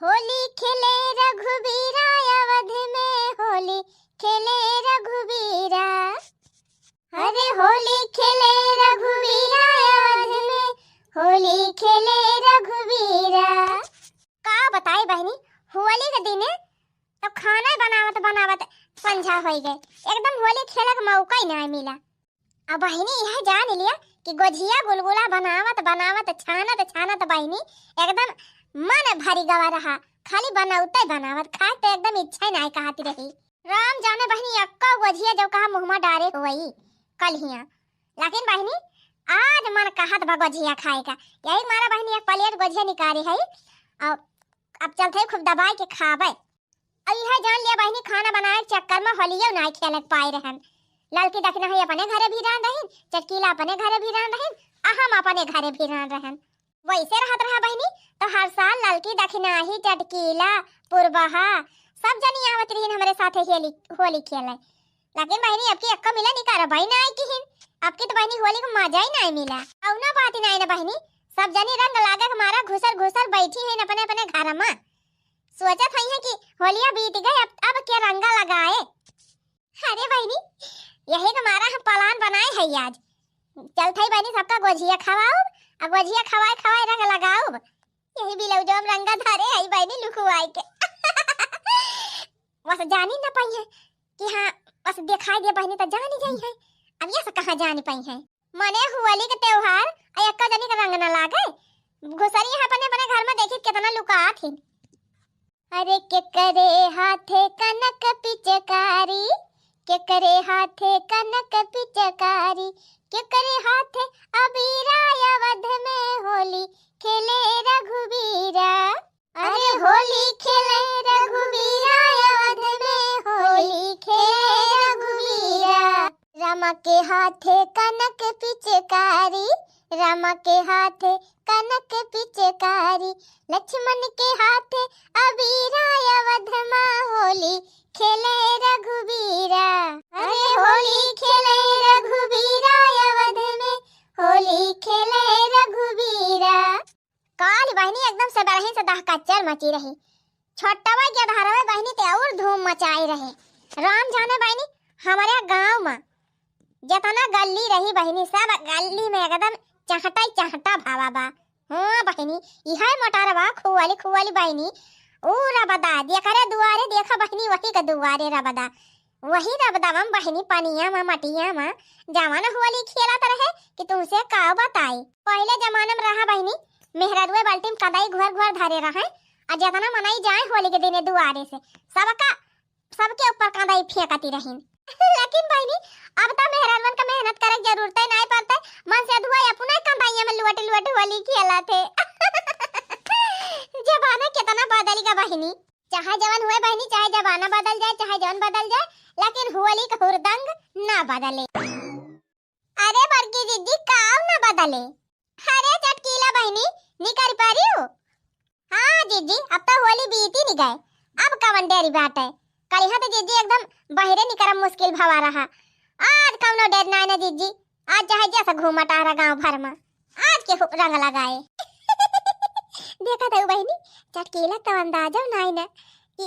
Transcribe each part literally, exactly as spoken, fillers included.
होली खेले रघुबीरा अवध में, होली खेले रघुबीरा। अरे होली खेले रघुबीरा अवध में, होली खेले रघुबीरा। का बताई बहिनी, होली के दिने तो खाना बनावत बनावत संझा होई गए, एकदम होली खेले के मौका ही ना मिला। अब बहिनी यह जान लिया कि गोझिया गुलगुला बनावत बनावत, छानत छानत बहिनी एकदम मन भरी गवा रहा, खाली बनौते बनावत, खाए तो एकदम इच्छा ही ना कहती रही। राम जाने बहिनी, अक्का गोझिया जब कहा मुँह में डारे हुई कलिया, लेकिन बहिनी आज मन कहत बा गोझिया खाए का, यही मारा बहिनी एक प्लेट गोझिया निकाली है। और अब चलते खूब दबाई के खाबे। अब यह जान लिया बहिनी, खाना बनाए के चक्कर में होलियो ना खेले के पाए रहन। ललकी दखिनाही अपने घरे भिरान रहिन, चटकीला अपने घरे भिरान रहिन, आ हम अपने घरे भिरान रहन। वैसे रहत रहा बहिनी, तो हर साल ललकी दखिनाही, चटकीला, पुरबहा, सब जनी आवत रहिन हमरे साथे हेली, होली खेले। लेकिन बहिनी, अब की एक्को मिला नहीं कर, बहिन आई किहिन। अब की तो बहिनी होली को मजा ही नहीं मिला। कौनो बात ही नहीं ना बहिनी, सब जनी रंग लागे के मारा घुसर घुसर बैठी हैं अपने अपने घर में। सोचत हई है कि होलिया बीत गए, अब, अब क्या रंगा लगाए। अरे बहिनी, यही के मारा हम प्लान बनाए है आज। चलत हई बहिनी, सबका गोझिया खवाउब, आ गोझिया खवाए खवाए रंग लगाउब। यही बिलौजो हम रंगा धरे है बहिनी लुकुआई के। बस जानी न पाई है कि हाँ, बस दिखाई दे बहिनी तो जानी जाई है। अब ये से कहाँ जानी पाई है? मने होली के त्योहार, आ एक्का जनी के रंग न लागे। घुसरी है अपने अपने घर में, देखी कितना लुकात ही। अरे केकरे हाथे कनक पिचकारी, केकरे हाथे कनक पिचकारी, केकरे हाथे अबीरा, अवध में होली खेले रघुबीरा। अरे होली खेले रघुबीरा, अवध में होली खेले रघुबीरा। रामा के हाथे कनक पिचकारी, रामा के हाथे कनक पिचकारी, लक्ष्मण के हाथे अबीरा, अवध मा होली खेले रघुबीरा। अरे होली खेले रघुबीरा, अवध में होली खेले रघुबीरा। काल बहिनी एकदम से बरही से दहकच्चर मची रही। छोटवा के धरवे बहिनी ते और धूम मचाई रहे। राम जाने बहिनी, हमारे गांव में जितना गल्ली रही बहिनी, सब गल्ली में एकदम चहटा ही चहटा भावा बा। हाँ बहिनी, इहे मोटरवा खुआली खुआली बहिनी, ऊ रबदा, जेकरे दुआरे देखा बहिनी, वही के दुआरे रबदा। वही रबदवा में बहिनी, पनिया में, मटिया में, जवन होली खेलत रहे कि तुमसे का बताई। पहिले जमाना में रहा बहिनी, मेहररुए बाल्टी में कदाई घोर घोर धरे रहे, आ जेतना मनई जाए होली के दिने दुआरे से, सबका सबके ऊपर कांदा ही फेंकती रहीन। लेकिन बहिनी, अब त मेहरानवन का मेहनत करे के जरूरत ही नहीं पड़ते, मन से अधुआ अपना ही कंदाइया में लुअट लुअट होली खेलत है। जमाना कितना बदल गया बहिनी। चाहे जवन हुए बहिनी, चाहे जमाना बदल जाए, चाहे जवन बदल जाए, लेकिन होली का हुरदंग ना बदले। अरे बड़की जिज्जी, काव ना बदले? अरे चटकीला बहिनी, निकर परियो? हाँ जिज्जी, अब तो होली बीती नि गए, अब कवन डेरी बाटे। कलिहा तो जिज्जी एकदम बहिरे निकरम मुश्किल भवा रहा। आज कौनो डेर नाय ना जिज्जी, आज चाहे जैसा घूमत आ रहा गाँव भर में, आज के हु-, रंग लगाए। देखा था बहिनी, चटकीला तो अंदाजा नाय ना कि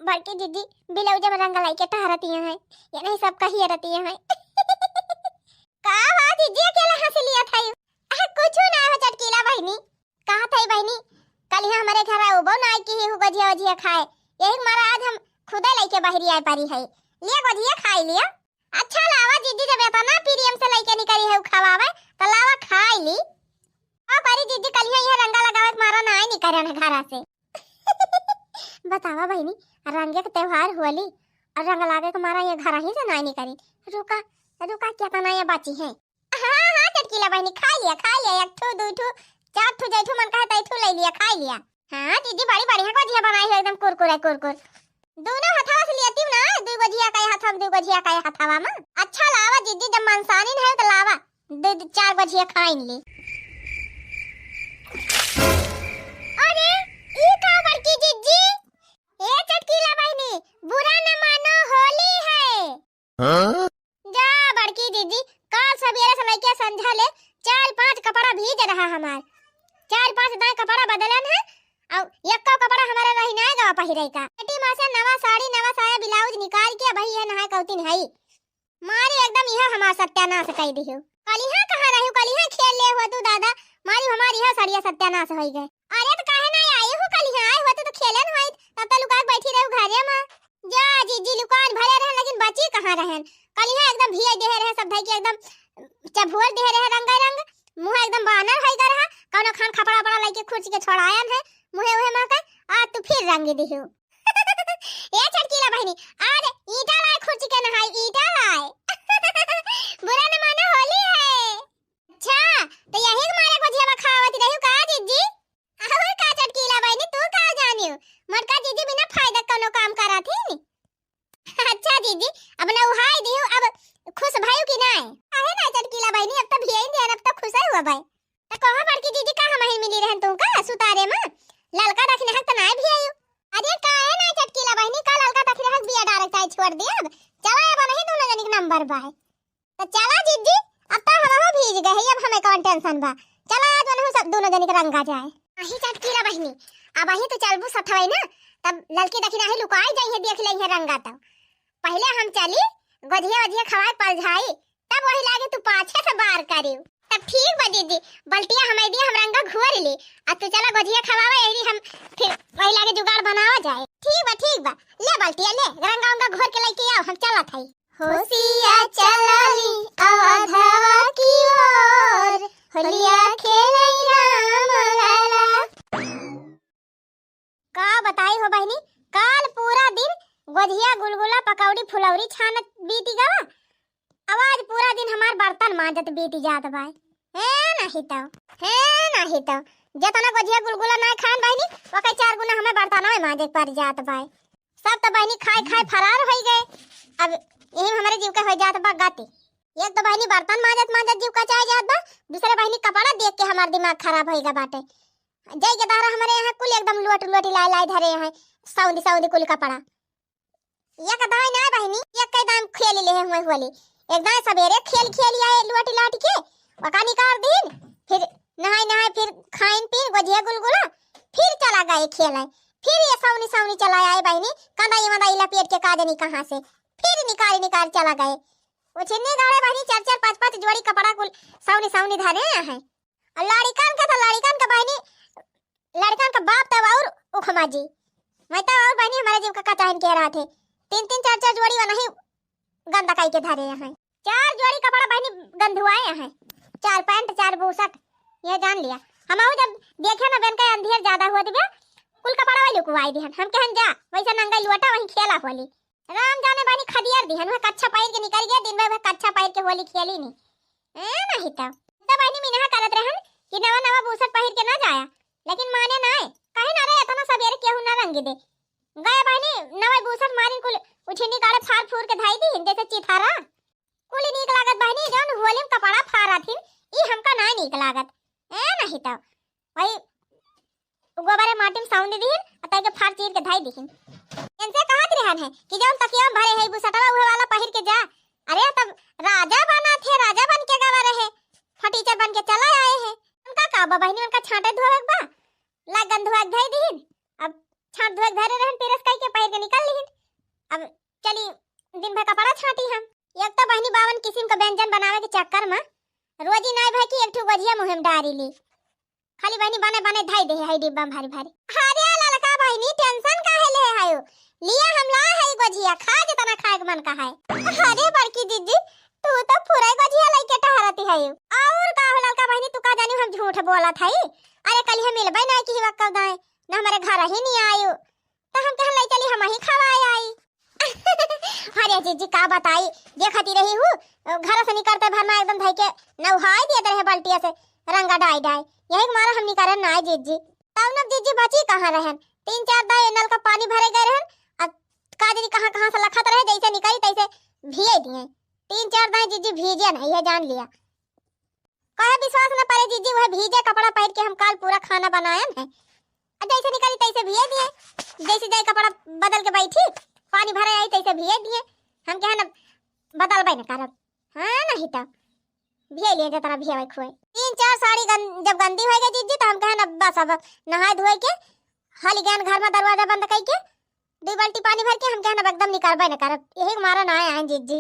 बड़की जिज्जी ब्लाउज में रंग लाई के टहरती हैं, ये नहीं सब कहिए रहती हैं। का हुआ जिज्जी, अकेले हंस लिया था? अरे कुछ ना हो चटकीला बहिनी, कहा था बहिनी, कल यहाँ हमारे घर आओ बो ना आई की हु गोझिया वझिया खाए, यही मारा आज हम खुदे लेके बहरी आए परी है, लिया गोझिया खाई लिया। अच्छा लावा जिज्जी, जब इतना प्रेम से लेके निकली है खवावे तो लावा खाई ली। ओ परी जिज्जी, कलिया यह रंगा लगावे के मारा ना आई निकरन है घरा से। बतावा बहिनी, रंगे के त्योहार होली और रंग लागे के मारा ये घर ही से ना निकरी। रुका, रुका, क्या तना ये बाची है। हाँ, हाँ, चटकीला बहिनी, खा लिया, खा लिया, एक ठो, दो ठो, चार ठो, जै ठो मन कहे तै ठो ले लिया, खा लिया। हाँ, जिज्जी, बड़ी बढ़िया गोझिया बनाई है, एकदम कुरकुरे, कुरकुर। दोनों हथवा से लियती ना, दू गोझिया का हथवा में, दू गोझिया का हथवा में। अच्छा लावा जिज्जी, जब मनसानी है तो लावा, दू, दू, चार गोझिया खाइन ली। अरे, ई का बड़की जिज्जी? ए चटकीला बहिनी, बुरा न मानो, होली है। हाँ? जा बड़की जिज्जी, काल सबेरे से लइके संझा ले चार पांच कपड़ा भीज रहा हमार। चार पांच दाएं कपड़ा बदलन है, और एको कपड़ा हमारा फिरे का। बेटी माँ से नवा साड़ी, नवा साया, ब्लाउज निकाल के अबही यह नहाए कौतिन हई। मारी एकदम यह हमार सत्यानाश कई दिहु। कलिहा कहाँ रह्यू? कलिहा खेल ले हो तू दादा, मारी हमार यह सड़िया सत्यानाश होई गए। अरे तो काहे ना आई हो कलिहा? आए हो तू तो खेलन होई, तब तो लुका के बैठी रहू घरे में। जा जीजी, लुकान भले रहन लेकिन बची कहाँ रहन? कलिहा एकदम भिया देहे रहे, सब धई के एकदम चभोर देहे रहे रंगे रंग। मुँह एकदम बानर होई गए रहा, कौनो खान खपड़ा बड़ा लइके खुर्ची के छोड़ायन है, मुँहे उहे महके, आ तू फिर रंगी दिहू। ए चटकीला बहिनी, आज ईंटा लाए खुर्ची के नहाई, ईंटा लाए। बुरा न मानो, होली है। अच्छा, तो यही के मारे गोझिया खावत रही का जीजी? और का चटकीला बहिनी, तू का जानियो? मोटका जीजी बिना फायदा कौनो काम करत ही। अच्छा जीजी, अब नहाई दिहू, अब खुश भयू कि नाय? काहे ना चटकीला बहिनी, अब तो भियाई दिहन, अब तो खुश ही हुआ भाई। त कहाँ बड़की जीजी का हमहिन मिली रहन तू का सुतारे में? ललका दखिनहक त नाय भियायू। अरे काहे ना चटकीला बहिनी, का ललका दखिनहक बिया डारे चाहे छोड़ दियब? चला अब नहीं दोनों जनी के नंबर बाय। त चला जीजी, अब तो हमहू भीज गए हई, अब हमें कौन टेंशन बा? चला आज उनहू सब दोनों जनी के रंगा जाए। अही चटकीला बहिनी, अब अही तो चलबू सथवई ना, तब ललकी दखिनही लुकाई जाई है, देख ले है रंगा तब। पहिले हम चली, गोझिया वोझिया खवाए पल जाई, तब वही लागे तू पाछे से बार करियो। तब ठीक बा जीजी, बल्टिया हमें दिया, हम रंगा घोर ली, आ तू चला गोझिया खवावा, यही हम फिर वही लागे जुगाड़ बनावा जाए। ठीक बा, ठीक बा, ले बल्टिया ले, रंगा उंगा घोर के लेके आओ, हम चलत हई। होशिया चलली अवधवा की ओर, होलिया खेले राम लाला। का बताई हो बहिनी, काल पूरा दिन गोझिया, गुलगुला, पकौड़ी, फुलौरी छानत बीती गवा। अब आज पूरा दिन हमार बर्तन मांजत बीती जात बाय। हे नाही तो, हे नाही तो, जेतना गोझिया गुलगुला ना खान बहिनी, ओके चार गुना हमें बर्तन में मांजे के पड़ जात बाय। सब तो बहिनी खाए खाए फरार होई गए। अब यही में हमरे जीव के हो जात बा गति। एक तो बहिनी बर्तन मांजत मांजत जीव कचाए जात बा, दूसरे बहिनी कपड़ा देख के हमार दिमाग खराब होई गा बाटे। जय के दारा हमरे यहाँ कुल एकदम लोट लोट लाई लाई धरे हैं, सौंदी सौंदी कुल कपड़ा। एक दाई ना बहिनी, एक कई दाई खेल ले हैं हुए होली। एक दाई सवेरे खेल खेल आए लोट लाट के, ओका निकाल दीन, फिर नहाए नहाए, फिर खाइन पीन, गोझिया गुलगुला, फिर चला गए खेले। फिर ये सौनी सौनी चला आए बहिनी, कंदा ये मंदा इला पेट के का जानी कहाँ से, फिर निकाल निकाल चला गए। वो छिन्नी गाड़े बहिनी चार चार पाँच पाँच जोड़ी कपड़ा कुल सौनी सौनी धरे हैं। और लड़िकन के तो लड़िकन के बहिनी, लड़िकन के बाप तो और उखमा जी, मैं तो और बहिनी हमारे जीव का कचाइन के रहा थे, तीन तीन चार चार जोड़ी वनही गंदा काई के धरे हैं। चार जोड़ी कपड़ा बहिनी गंधुआए हैं, चार पैंट, चार बुशर्ट, ये जान लिया। हम जब देखे ना बेन का अंधियर ज्यादा हुआ दिबे, कुल कपड़ा वाली लुकवाई दिहन। हम कहन जा, वैसे नंगा लुअटा वहीं खेला होली। राम जाने बहिनी खदियर दिहन, वह कच्छा पहिर के निकल गया, दिन भर वह कच्छा पहिर के होली खेली नी। ए, नहीं तो, तो बहिनी मिनहा करत रहन कि नवा नवा बुशर्ट पहिर के ना जाया, लेकिन माने ना है। कहे ना रे, इतना सवेरे केहू ना रंगी दे। गए बहिनी, नवा बुशर्ट मारिन कुल उठिनी गाड़े फार फूर के धाई दी, जैसे चिथारा। कुल नीक लागत बहिनी, जौन होली में कपड़ा फारा थिन, ई हमका ना नीक लागत। ए, नहीं तो, वही गोबरे माटी में सौंदी दिहिन, आ तई के फार चीर के धाई दिहिन। इनसे कहत रहन है कि जौन तकिया में भरे है बुशर्टवा उहे वाला पहिर के जा। अरे तब राजा बना थे, राजा बन के गवा रहे, फटीचर बन के चला आए हैं। उनका का बा बहिनी, उनका छांटे धोवे के बा, लागन धोवे के धाई दिहिन। अब छांट धोवे के धरे रहन, पिरस कई के पहिर के निकल लिहिन। अब चली दिन भर कपड़ा छांटी हम। एक तो बहिनी बावन किस्म का व्यंजन बनावे के चक्कर में रोजी नाय भय कि एक ठो गोझिया मुँह में डारी ली। खाली बहिनी बने बने धाई दे है डिब्बा में भारी भारी। अरे ललका बहिनी, टेंशन काहे ले है? लिया हम ला है गोझिया, खा जितना खाए के मन का है। अरे बड़की दीदी, तू तो पूरा गोझिया लेके टहरती है। और का हो ललका बहिनी, तू का जानी हम झूठ बोलत है? अरे कल हम मिलबे ना की वक्त दाए, ना हमारे घर ही नहीं आयो। तो हम कहन लाई चली हम ही खवाए आई। अरे जीजी का बताई, देखती रही हूँ, घर से निकलते भर में एकदम धई के नहाई दिए रहे बाल्टिया से, रंगा डाई डाई। यही के मारा हम निकले ना जीजी। तब न जीजी बची कहाँ रहन, तीन चार दाई नल का पानी भरे गए रहन, अब का जानी कहाँ कहाँ से लखत रहे, जैसे निकली तैसे भिए दिए। तीन चार दाई जीजी भीजे नहीं है, जान लिया। कहे विश्वास न परे जीजी, वह भीजे कपड़ा पहिर के हम काल पूरा खाना बनायन है। आ जैसे निकली तैसे भिए दिए, जैसे जाए कपड़ा बदल के बैठी, पानी भरे आई तैसे भिए दिए। हम कहे न बदलबे न करब, हाँ नहीं तो भिए लिए जतना भिए खुए। तीन चार साड़ी गन-, जब गंदी हो गई जीजी तो हम कहे न बस अब नहाए धोए के हाली गयन घर में दरवाजा बंद कई के दुई बाल्टी पानी भर के हम कहना एकदम निकरबे न करब, यही के मारा ना आए हैं जीजी।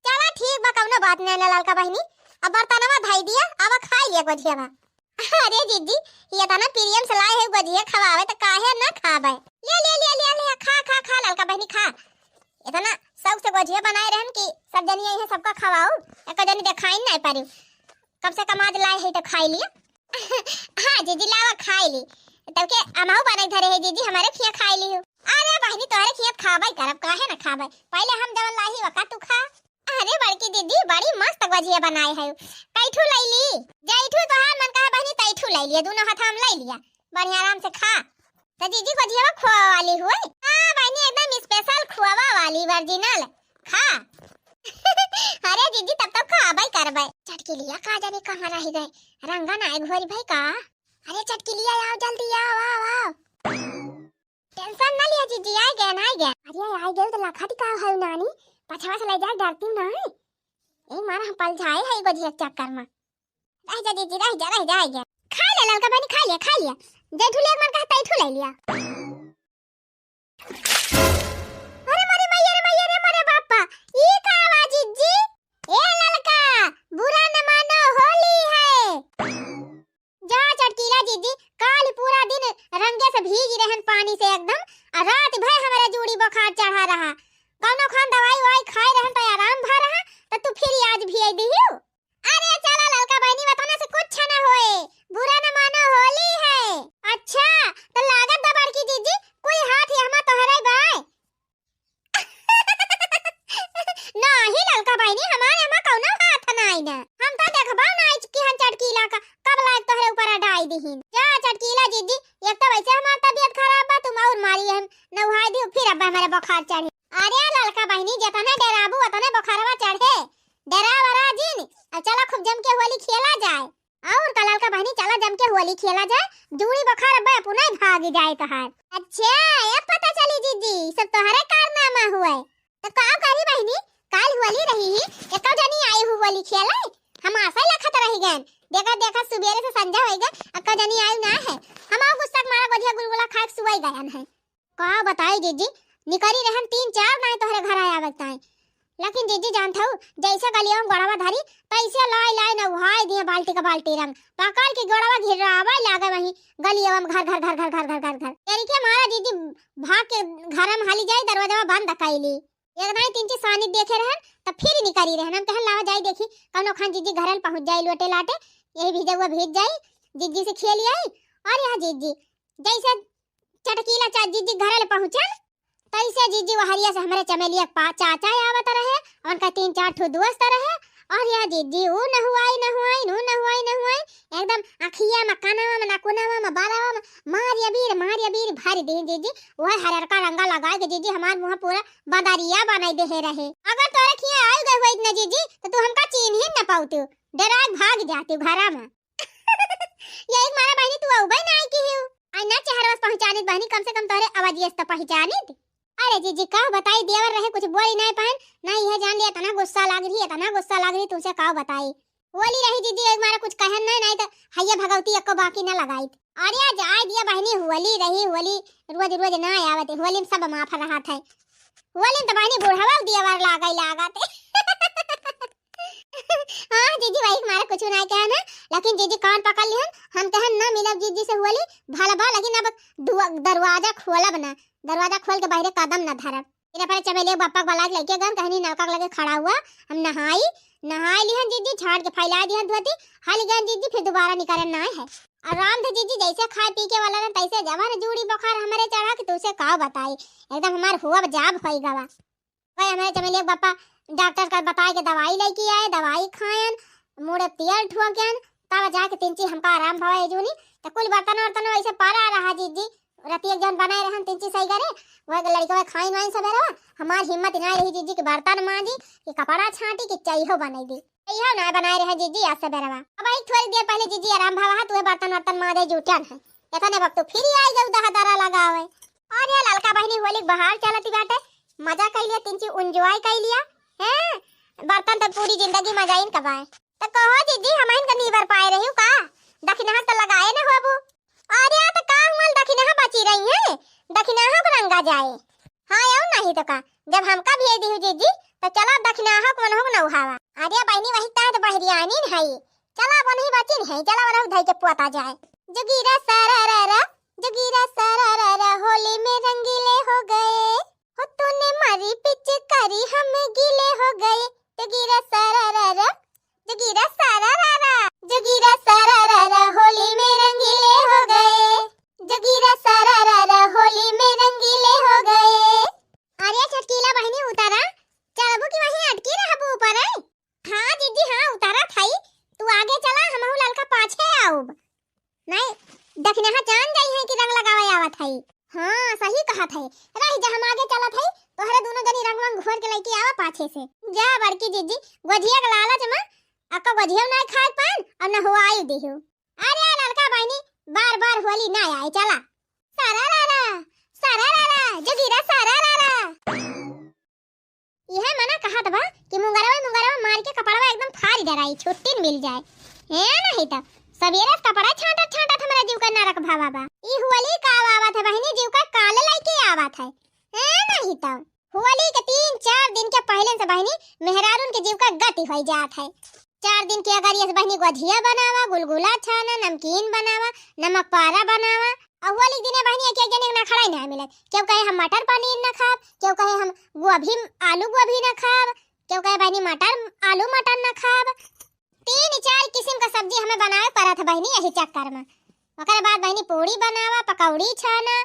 चला ठीक बा, कौनो बात नहीं ना ललका बहिनी, अब बर्तनवा धई दिया, अब खाई लिया गोझिया बा। अरे जीजी, ये इतना प्रेम से लाए है गोझिया खवावे तो काहे ना खाबे? ले ले ले ले ले, खा खा खा ललका बहिनी खा। इतना शौक से गोझिया बनाए रहन कि सब जनी आई है सबका खवाऊ, एक जनी देखाई नहीं पारी। कम से कम आज लाए है तो खाई लिया। हाँ जीजी लावा खाई ली, तब के अमाऊ बनाई धरे है जीजी हमारे खिया खाई ली हो। अरे बहिनी तोहरे खिया खाबे करब, काहे ना खाबे, पहले हम जवन लाई ही वका तू खा। अरे बड़की दीदी बड़ी मस्त गोझिया बनाए है, कैठू लाई ली? जैठू तोहार मन कहा बहिनी तैठू लाई लिया, दोनों हाथ हम लाई लिया, बढ़िया आराम से खा। तो जीजी गोझिया खोआ वाली हुए? हाँ बहिनी एकदम स्पेशल खोआ वाली ओरिजिनल, खा। अरे जीजी तब तब खाबे करबे। चटकिलिया का जाने कहाँ रह गए, रंगा ना घोरी भाई का। अरे चटकिलिया आओ जल्दी आओ आओ आओ। टेंशन ना लिया जीजी, आइ गया ना आइ गया। अरे आइ गया तो लखत का है नानी, पछवा से ले जाए डरती ना है। ए मारा हम पलझाए है गोझिया के चक्कर में। रह जा जीजी रह जा रह जा आइ गया। खा ले ललका बहिनी खा लिया खा लिया, जैठू ले मन कहता ऐठू ले लिया। अरे मरे मैया रे मैया रे मरे बापा, ई का आवाज जीजी? ए ललका, बुरा न मानो होली है। जा चटकीला जीजी, काल पूरा दिन रंगे से भीगी रहन पानी से एकदम, आ रात भर हमारा जूड़ी बुखार चढ़ा रहा। कौनो खान दवाई ववाई खाए रहन तो आराम भा रहा, तो तू फिर आज भी आई दिहियो। अरे चला ललका बहिनी, वतने से कुछ ना होए, बुरा न मानो होली है। अच्छा, तो लागत बा बड़की जीजी, कोई हाथ यहमा तोहरे बाय। नाही ललका बहिनी, हमारे यहमा कौनो हाथ नाही ना। हम तो देखबा नाही कि हम चटकीला का कब लायक तोहरे ऊपर अडाई दिहिन। जा चटकीला जीजी, एक तो वैसे हमार तबियत खराब बा, तुम और मारी हम नहाई दियो, फिर अब हमारे बुखार चढ़े। अरे ललका बहिनी, जतने डेराबू उतने बुखारवा चढ़े। डेरा वरा जिन, अब चला खूब जम के होली खेला जाए। और का ललका बहिनी, चला जम के होली खेला जाए, जूड़ी बुखार अब अपना ही भाग जाए तोहार। अच्छा, अब पता चली जीजी, सब तोहरे कारनामा हुए। तो का करी बहिनी, काल होली रही ही, एको जनी आई हु होली खेले, हम आशा लखत रह गए। देखा देखा सुबेरे से संझा हो गए, एको जनी आई ना है। हम गुस्सा के मारा गोझिया गुलगुला खाए के सुबह गए हैं। का बताई जीजी, निकरी रहन तीन चार नाई तोहरे घर आया आवत ताई। लेकिन जीजी जानत हऊ, जैसे गलिया में गोड़वा धरी, तैसे लाई लाई नहाई दिए बाल्टी का बाल्टी रंग। पकड़ के गोड़वा घिरावा लागे वहीं गलिया में घर घर घर घर घर घर घर घर। तेरी के मारा जीजी भाग के घर में हाली जाई, दरवाजा बंद कई ली। एक नाई तीन चीज सानी देखे रहन, तब फिर निकरी रहन। हम कहन लावा जाई देखी, कौनो खान जीजी घरन पहुँच जाई लोटे लाटे, यही भीजे हुआ भीज जाई, जीजी से खेल आई। और यहाँ जीजी जैसे चटकीला चा जीजी घरे ले पहुँचल, तैसे जीजी वहरिया से हमरे चमेलिया के पा-, चाचा आवत रहे, उनका तीन चार ठो दोस्त रहे, और यह जीजी ऊ नहुआई, नहुआई, नू नहुआई, नहुआई, एकदम अखिया में, कनवा में, नकुनवा में, बरवा में, मार अबीर, मार अबीर भर दी जीजी। वह हररका रंगा लगाए के जीजी हमार मुँह पूरा बदरिया बनाई देहे रहे। अगर तोरे खिया आई गए होइत न जीजी, तो तू हमका चीन्ह ही न पाउतू, डेराए भाग जाती घरा में। यही मारा बहिनी तू अउबे नाई किहिउ। आई ना चेहरवा से पहचानित बहिनी, कम से कम तोहरे आवाजिया से तो पहचानित। अरे जीजी का बताई, देवर रहे कुछ बोली नाई पाएन, ना यह जान लिया इतना गुस्सा लाग रही, इतना गुस्सा लाग रही तुमसे का बताई। बोली रही जीजी एक मारा कुछ कहन नाई, नाई तो हैया भगवती एको बाकी ना लगाई। अरे आज आए दिया बहिनी, होली रही, होली रोज रोज ना आवत, होली में सब माफ रहत है। होली में तो बहिनी बुढ़वा देवर लागे लागत। हाँ जीजी, वही मारे कुछ ना कहे ना, लेकिन जीजी कान पकड़ लिहन, हम कहन ना मिलब जीजी से होली, भला बा, लेकिन अब दुआ-, दरवाजा खोलब ना, दरवाजा खोल के बाहरे कदम ना धरब। इन्हें पर चमेली के बप्पा के बला के लेके गन, कहनी नलका के लगे खड़ा हुआ, हम नहाई, नहाई लिहन जीजी, झाड़ के फैला दिहन धोती, हल गन जीजी, फिर दोबारा निकरन ना है। और राम थे जीजी जैसे खाए पी के वाला ना, तैसे जवन जूड़ी बुखार हमरे चढ़ा कि तुसे का बताई, एकदम हमार हुआ जाब होई गवा। भाई हमारे चमेलिया के पापा डॉक्टर का बताए के दवाई लेके आए, दवाई खायन, मुड़े तेल ठुआकेन, तब जाके तिनची हमका आराम भवा है जूनी। तो कुल बर्तन वर्तन वैसे पड़ा रहा जीजी, रतिया जौन बनाए रहन तिनची सही करे, वह लड़का खाइन वाइन सबेरवा। हमार हिम्मत ना रही जीजी कि बर्तन मांजी, कि कपड़ा छांटी, कि चाइहो बनाई दी। चाइहो ना बनाए रहे जीजी आज सबेरवा। अब एक थोड़ी देर पहले जीजी आराम भवा है, तुहे बर्तन वर्तन मांजे जूटन है। इतने वक्त फिर आई गऊ दहदरा लगावे। और ये ललका बहिनी होली के बहार चलती बाटे, मजा कई लिया, तिनची enjoy कई लिया, हैं? बर्तन तो पूरी जिंदगी मजा इन कबाए। तो कहो जीजी, हम इन का नीबर पाए रही का? दखिनहा तो लगाए न होबू। अरे आ तो का हुआ, दखिनहा बची रही है, दखिनहा को रंगा जाए। हाँ, अउर नहीं तो का, जब हमका भेज दिहू जीजी, तो चला दखिनहा के मनहू के नउहावा। अरे बहिनी, वही तहत बहरियानी न हई, चला बनही बचिन है, चला बनहू धई के पोता जाए। जोगीरा सारा रा रा, जोगीरा सारा रा रा, होली में रंगीले हो गए। हो तूने मारी पिचकारी, हम गीले हो गए। जोगीरा सारा रा रा, जोगीरा सारा रा रा, जोगीरा सारा रा रा, होली में रंगीले हो गए। जोगीरा सारा रा रा, होली में रंगीले हो गए। अरे छोटकीला बहिनी, उतारा, चलबू कि वहीं अटकी रहबू ऊपर है? हाँ जीजी, हाँ, उतारत हई। तू आगे चला, हमहू ललका पाछे आउब। नहीं, दखिनहा जान जाई है कि रंग लगावे आवत हई। हाँ, सही कहत है। रही जा, हम आगे चलत हई, तोहरे दुनो जनी रंग वंग घोर के लइके आवा पाछे से। जा बड़की जीजी, गोझिया के लालच में अक्का गोझिया ना खाए पान अउर नहवाई दिहू। अरे ललका बहिनी, बार बार होली ना आए, चला। सारा रा रा, सारा रा रा, जोगीरा सारा रा रा। इहे मना कहत बा कि मुंगरवा मुंगरवा मार के कपड़वा एकदम फाड़ डराई, छुट्टी न मिल जाए। हे नहीं तो सबेरे से कपड़ा छांटत छांटत हमरा जीव का नरक भावा बा। ई होली का आवत है बहिनी, जीव का काल लइके आवत है। हे नहीं तो होली के तीन चार दिन के पहिले से बहिनी मेहरारून के जीव का गति होई जात है। चार दिन के अगर ये बहिनी गोझिया बनावा, गुलगुला छाना, नमकीन बनावा, नमक पारा बनावा, अउर होली के दिने बहिनी एक एक जने के नखड़ा ही ना मिलत। केहू कहे हम मटर पनीर ना खाब, केहू कहे हम गोभी, आलू गोभी ना खाब, केहू कहे बहिनी मटर, आलू मटर ना खाब। तीन चार किस्म का सब्जी हमें बनावे पड़त है बहिनी यही चक्कर में। ओकरे बाद बहिनी पूड़ी बनावा, पकौड़ी छाना,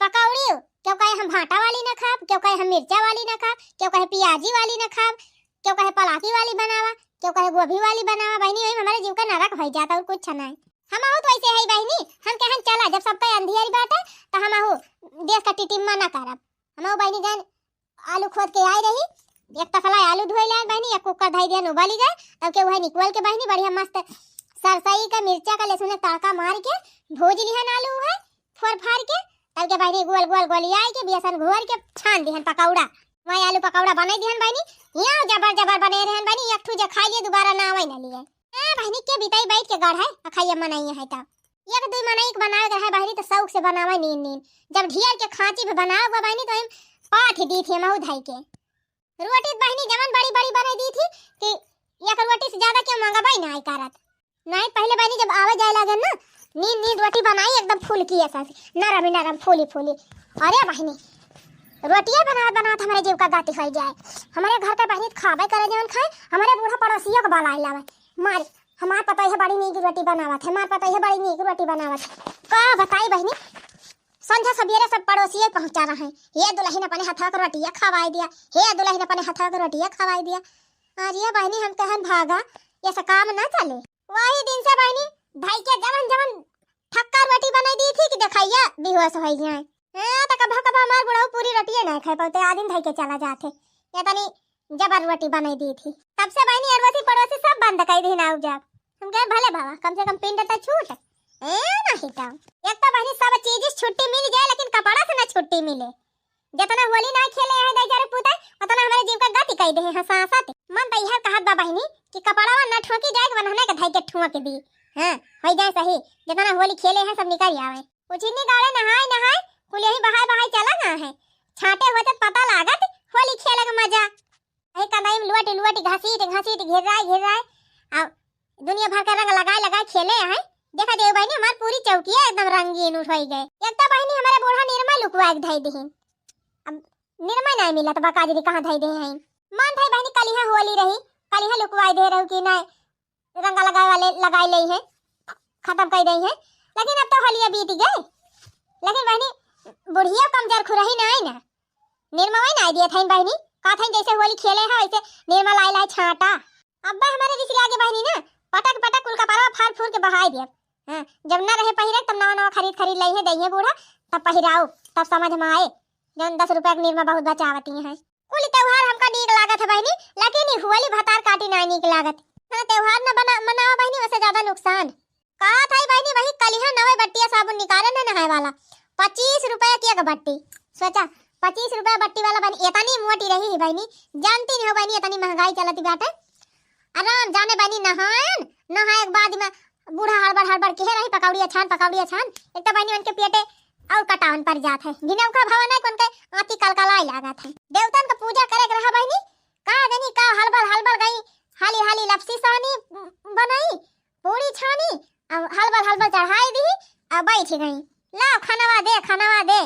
पकौड़ी केहू कहे हम भाटा वाली ना खाब, केहू कहे हम मिर्चा वाली ना खाब, केहू कहे पियाजी वाली ना खाब, केहू कहे पलाकी वाली बनावा, केहू कहे गोभी वाली बनावा। बहिनी, वही में हमारे जीव का नरक होई जाता अउर कुछ नहीं। हमहू तो ऐसे है बहिनी, हम कहन चला, जब सबका अंधियारी बाटे तो हमहू देश का टिटिम्मा ना करब। हमहू बहिनी जान आलू खोद के आई रही, एक तसला आलू धोई लाए बहिनी, एक कुकर धई दिहन उबाली गए, तब के वह निकल के बहिनी बढ़िया मस्त सरसई का, मिर्चा का, लहसुन का तड़का मार के भूज लिहन आलू है फोर फार के, तब के बहिनी गोल गोल गोलियाई के बेसन घोर के छान दिहन पकौड़ा। वही आलू पकौड़ा बनाई दिहन बहिनी, यहाँ जबर जबर बने रहन बहिनी, एक ठू जे खाई लिए दोबारा ना आवे ना लिए। ए बहिनी, के बिताई बैठ के गढ़ है, अखाइया मनई है तब। एक दुई मनई के बनावे के रहे बहिनी, तो शौक से बनावे नीन नीन। जब ढियर के खांची भी बनावे हुआ बहिनी, तो हम पाथ दी थी महू धई के। रोटी बहिनी जवन बड़ी बड़ी बनाई दी थी कि एक रोटी से ज्यादा क्यों मंगाबाई ना आई करत। नहीं, पहले बहिनी जब आवे जाए लगे ना, नीन नीन रोटी बनाई एकदम फुलकी ऐसा से, नरम ही नरम, फूली फूली। अरे बहिनी, रोटियां बनावत बनावत हमारे जीव का गति होई जाए। हमारे घर का बहिनी खाबे करे जवन खाए, हमारे बूढ़ा पड़ोसियों को बुलाई लावे। मार, हमार पतोह बड़ी नीक रोटी बनावत है, हमार पतोह बड़ी नीक रोटी बनावत है। का बताई बहिनी, संझा सबेरे सब पड़ोसिए पहुंचा रहे हैं, "हे दुलहिन अपने हथवा के रोटिया खवाई दिया, हे दुलहिन अपने हथवा के रोटिया खवाई दिया।" अरे बहिनी, हम कहन भागा, ये सब काम ना चले। वही दिन से बहिनी धई के जवन जवन ठक्का रोटी बनाई दी थी कि देखैया बेहोश होई जाए। हाँ, तो कभो कभो हमार बुढ़ऊ पूरी रोटिये नहीं खाए पाते, आदिन धई के चला जाते। ये तनी जबर रोटी बनाई दी थी। तब से बहिनी अड़ोसी पड़ोसी सब बंद कर दी ना जाब। हम कहे भले बाबा, कम से कम पिंड तो छूट। ए नहीं तो। एक तो बहिनी सब चीज से छुट्टी मिल जाए, लेकिन कपड़ा से ना छुट्टी मिले। जितना होली ना खेले हैं दाई चारे पूते, उतना हमारे जीव का गति कई दे हैं हंसा हंसा ते। मन तो यह कहत बा बहिनी कि कपड़वा ना ठोकी जाए, वनहने के धई के ठोक दी। हाँ, होई जाए सही, जितना होली खेले हैं सब निकल आवे। उछिन्नी गाड़े नहाए नहाए, कुल यही बहाए बहाए चला ना है। छांटे होते पता लागत होली खेले के मजा। अही कनाई में लुअटी लुअटी घसीट घसीट घिर्राए घिर्राए, आ दुनिया भर का रंग लगाए लगाए खेले हैं। देखा देव बहिनी, हमार पूरी चौकिया एकदम रंगीन उठ होई गए। एक तो बहिनी हमारे बूढ़ा निरमा लुकवा के धई दिहिन। अब निरमा नहीं मिलत बा, काजरी कहाँ धई दे हैं। मन था बहिनी कलिहा होली रही, कलिहा लुकवाई दे रहू कि नहीं, रंगा लगाए वाले लगाए ले हैं, खत्म कर दे हैं। लेकिन अब तो होलिया बीत गए। लेकिन बहिनी बुढ़िया कमजोर खुरही ना आई ना, निरमा वही ना दिए थे बहिनी, का थे जैसे होली खेले है वैसे निरमा लाई लाई छांटा। अब हमारे रिस लागे बहिनी ना, पटक पटक कुल कपड़वा फाड़ फूर के बहाई दिया। हाँ, जब ना रहे पहिरे तब नवा नवा खरीद खरीद लाई है दइहे बूढ़ा, तब पहिराओ, तब समझ में आए। जौन दस रुपया के निरमा बहुत बचावती हैं। कुल त्योहार हमका नीक लागत है बहिनी, लेकिन ई होली भतार काटी ना नीक लागत। हाँ, त्योहार न बना, मनावा बहिनी, वैसे ज्यादा नुकसान। कहा था बहिनी, वही कलिहा नवे बट्टिया साबुन निकाले न नहाए वाला, पच्चीस रुपया के एक बट्टी। सोचा, पच्चीस रुपया बट्टी वाला बहिनी, इतनी मोटी रही है बहिनी, जानती नहीं हो बहिनी, इतनी महंगाई चलती बाटे। आराम जाने बहिनी नहायन, नहाए के बाद में बूढ़ा हड़बड़ हड़बड़ कहे रही, "पकौड़िया छान, पकौड़िया छान।" एक तो बहिनी उनके पेटे और कटावन पर जात है। गिनौका भवन है, कौन के आँखी कलकलाए लागत है। देवतन का पूजा करे के रहा बहिनी, का जनी का हलबल हलबल गई, हाली हाली लपसी सानी बनाई, पूड़ी छानी, अब हलबल हलबल चढ़ाई दी, अब बैठ गई, "लाओ खनवा दे, खनवा दे,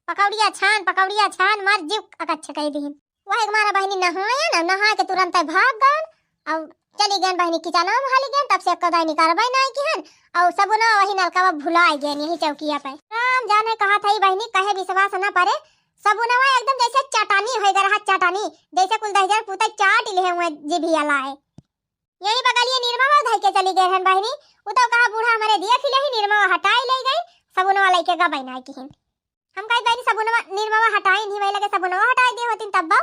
पकौड़िया छान, पकौड़िया छान," मार जीव अकच्छ कई दी। वही के मारा बहिनी नहायन, नहा के तुरंत भाग गन, अब चली गन बहिनी किचनवा में हाली गन, तब से एको दाई निकारबै नाई किहन, और सबुनवा वही नलकवा भुलाई गन यही चौकिया पे। राम जाने कहा था बहिनी, कहे विश्वास न परे, सबुनवा एकदम जैसे चटानी होइ गए रहा, चटानी, जैसे कुल दहिजर पूते चाट ले हुए जिभिया लाए। यही बगलिए निरमा धई के चली गए रहन बहिनी। उ तो कहा बूढ़ा हमारे दिया खिले ही निरमा हटाई ले गई, सबुनवा लेके गबई ना किहिन। हम कही बहिनी सबुनवा निरमा हटाई नहीं, वही लगे सबुनवा हटाई दिए होतिन तब।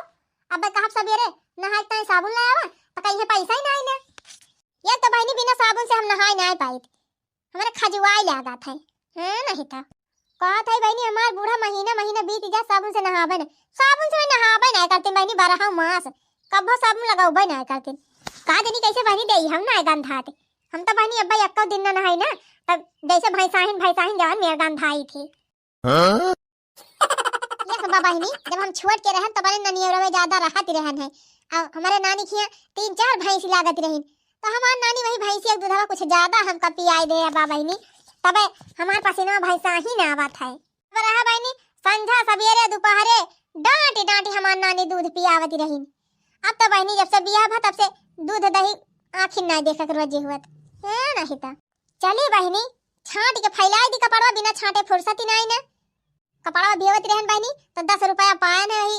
अब कहा सबेरे नहाए ताई साबुन ले आवा, तो कहीं पैसा ही नहीं ना। ये तो बहिनी बिना साबुन से हम नहाए ना पाइत। हमारे खजुआई लागत है, हैं नहीं था। कहत है बहिनी हमार बूढ़ा महीना महीना बीत जा साबुन से नहाबे न, साबुन से नहाबे ना करते बहिनी, बारह मास कब्बो साबुन लगाबे ना करते। का जनी कैसे बहिनी देई हम ना गंधाते। हम तो बहिनी अब्बा एक्को दिन ना नहाई ना, तब जैसे भैंसाहिन भैंसाहिन जवन मेर गंधाई थी। हाँ? ये सब बहिनी, जब हम छोट के रहन तब बने ननियरवे ज्यादा रहत रहन है। और हमारे नानी खिया तीन चार भैंसी लागत रहिन, तो हमार नानी वही भैंसी एक दूधवा कुछ ज्यादा हमका पियाई दे बा बहिनी, तबे हमार पसीना भैंसाहिन आवत है। अब रहा बहिनी, संझा सबेरे दोपहरे डांटी डांटी हमार नानी दूध पियावत रहिन। अब तो बहिनी जब से बियाह भा तब से दूध दही आँखिन ना देखक रोजी हुअत है नहीं तो। चली बहिनी, छांट के फैलाई दी कपड़वा, बिना छांटे फुर्सत ही नाई ना। कपड़वा भेवत रहन बहिनी, तो दस रुपया पायन है वही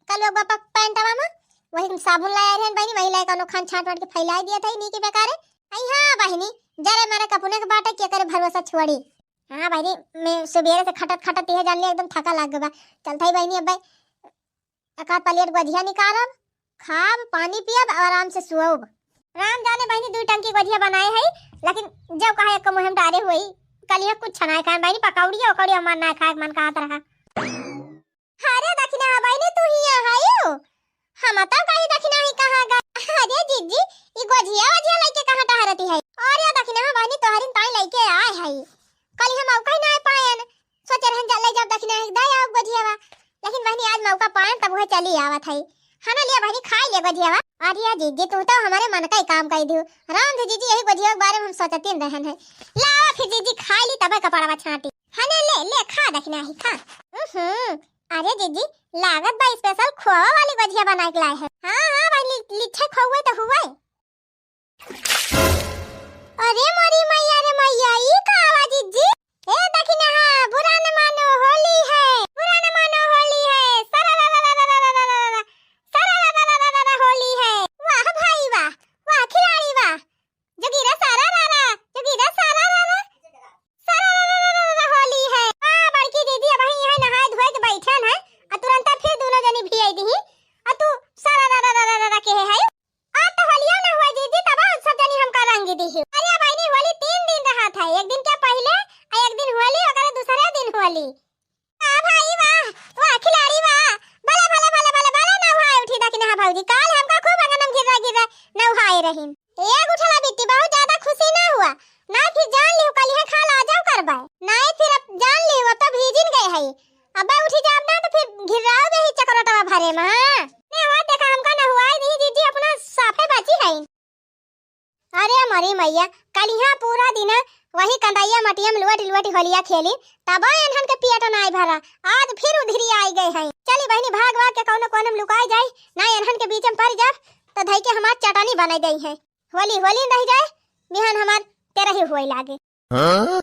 कलुआ बापा पैंटवा में, वही साबुन लाया रहन बहिनी, वही लाए कौनो खान छांट वाट के फैलाई दिया था नीक बेकारे। आई हाँ बहिनी, जरे मारे कपुने के बाटे, के करे भरोसा छोड़ी। हाँ बहिनी, मैं सुबेरे से खटत खटत यह जान लिया एकदम थका लाग गवा। चलत ही बहिनी, अब एक आध प्लेट गोझिया निकारब, खाब, पानी पियब, आराम से सोब। राम जाने बहिनी दुई टंकी गोझिया बनाए है, लेकिन जब कहा एक मुँह में डारे हुई, कल यह कुछ ना खाए बहिनी, पकौड़िया उकौड़िया हमार ना खाए के मन कहत रहा। अरे दखिना बहिनी तू ही यहाँ आयो, हम तो कही दखिना ही कहाँ गए। अरे जीजी, ई गोझिया वोझिया लइके कहाँ टहरती है? अरे दखिना बहिनी तोहरिन ताई लइके आए है, कल हम अउ कहीं ना पायन, सोचे रहन जा, ले जाब दखिना ही दे आओ गोझियावा, लेकिन बहिनी आज मौका पायन तब वह चली आवत है। है ना, लिया बहिनी खाई ले गोझियावा। अरे जीजी तू तो हमारे मन का ही काम कही दियो। राम जी जीजी यही गोझिया के बारे में हम सोचतीन रहन है। लावा फिर जीजी खाई ली तबे कपड़वा छांटी। है ना, ले ले खा दखिना ही खा। हम्म, अरे जीजी लागत बा स्पेशल खोवा वाली गोझिया बनाए के लाए है। हाँ हाँ बहिनी, लिच्छे खोवे तो हुए। अरे मोरी मैया रे मैया, ई का आवाज जीजी? ए दखिना, बुरा न मानो होली है, बुरा न मानो होली है, सारा रा रा रा रा रा रा रा रा, सारा रा रा रा रा रा रा होली है। वाह भाई वाह, वाह खिलाड़ी वाह, जोगीरा सारा रा रा, जोगीरा सारा रा रा, सारा रा रा रा रा रा होली है। वाह बड़की दीदी, अबहीं यहाँ नहाए धोए के बैठन है, आ तुरंता फिर दोनों जनी भियाई दिही, आ तू सारा रा रा रा रा रा कहे है। आज तो होलिया ना हुआ जीजी, तब हम सब जनी हमका रंग दिही। अरे बहिनी, होली तीन दिन रहत है, एक दिन के पहिले, आ एक दिन होली, ओकरे दूसरे दिन होली। वाह भाई वाह, वाह खिलाड़ी वाह, भले भले भले भले भले नहाए उठी दखिना भौजी, काल हमका खूब अंगन में गिर्रा गिर्रा नहाए रहिन। ए गुठला बिट्टी, बहुत ज्यादा खुशी ना हुआ, ना फिर जान लिहु कलिहे खा ला जाओ करबे, ना फिर अब जान लिहु अब तो भीजिन गए है, अबे उठी जाब ना तो फिर घिर्राओ दे ही चकरोटवा भरे में। हाँ ने हो देखा हमका नहुआई दी जीजी, अपना साफे बची है। अरे मरी मैया, कलिहा पूरा दिन वही कंदैया मटिया में लुअट लुअट होलिया खेली, तब एनहन के पियट नाई भरा, आज फिर उधिरी आई गए हैं। चली बहिनी भाग भाग के कौनो कोने में लुकाई जाई, ना एनहन के बीच में पड़ जाब तो धई के हमार चटनी बनाई दई है। होली होली रह जाए, बिहान हमार तेरही हुए लागे। हाँ?